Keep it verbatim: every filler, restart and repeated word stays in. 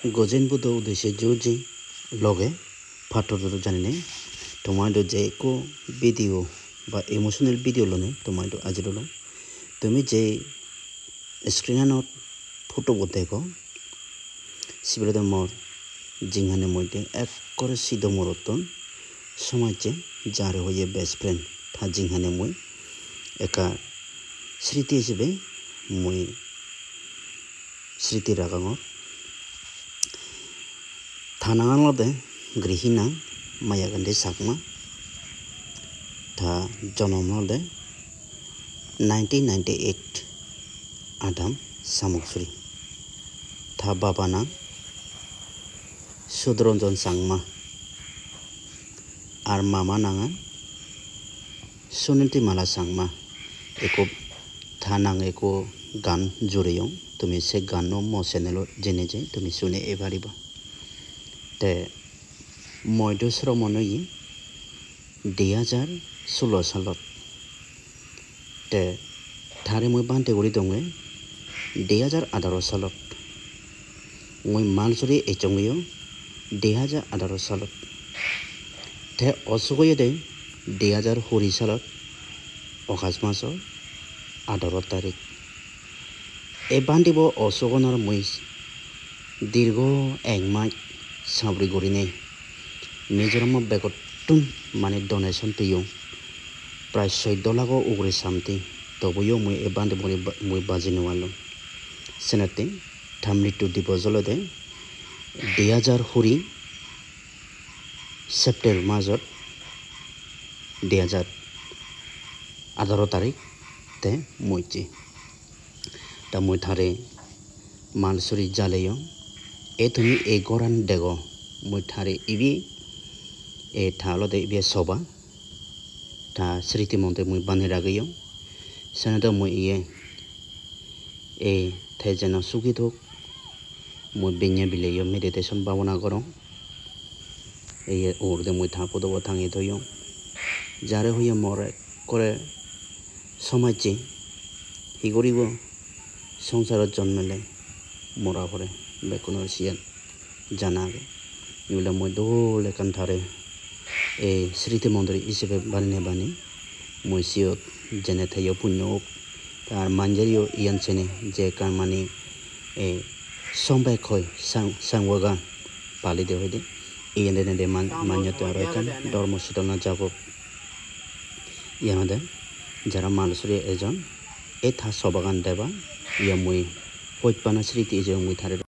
Gojen Buddho uddeshe juji loge pattor doro janine tomaidu je ekko video ba emotional video lone tomaidu ajir olong. Tumi je screen-anot photo bo dego, sibere do mor jinghani moddhe ekkore sido morottun somajje, jare hoye best friend, ta jinghani mui ekka sriti hisebe mui sriti ragangor. Ta nangan olode Grihina Maya Gandhi Chakma. Ta jonom olode nineteen ninety-eight, Adam Samuksuri. Ta baba nang Sudharanjan Changma. Ar mama nangan Suniti Mala Changma. Ekko ta nange ekko gan jureyong, tumi se ganno mo channel-ot jeinei je tumi suni ei pariba. Te moidu sromon oye di hajar sulo salot. Te tare mui bhante guri donge di hajar adaro salot. Mui Malsuri ecchongeyo di hajar adaro salot. Te osuk oyede di hajar kuri salot August maso adaro tarik. Ei bhantibo osugonor mui dirgo ek mas sabri gurinei Mizoramot begottun mane donation peyong, prai soddo lakho ugure something. Tobuyo mui ei bhantibo mui ba-, mui baji nw parlung. Senette ta mrittu dibos olode di hajar kuri September majot di hajar adaro tarik te mojje. Ta mui tare Malsuri jaleyong. E tumi ei goran dego, mui tare ibe, e ta olode ibe soba, ta sriti mondir mui banei rageyong. Sene do mui iye, e te jeno sugi thok, mui binne bileyo meditation bhabona gorong. Iye uguredi mui ta photo bo tangeye toyong. Jare hoye mor ekkore somajje hi guribo, songsarot jonmele mora pore bekkunor siyan jana age. Ibile mui dol ekkan tare ei sriti mondir hisebe banine bani mui siyot jene teyo punyo ok. Te ar manjereyo iyan sene je ekkan mane, eh, sombek hoi sang-, sangwaga palide hoide. Iyan denede man-, manjotte aro ekkan dhormo chetona jagok. Iyan ode jara Malsuri ejon, ei ta sobagan deba, iya mui hojpana sriti ije mui tare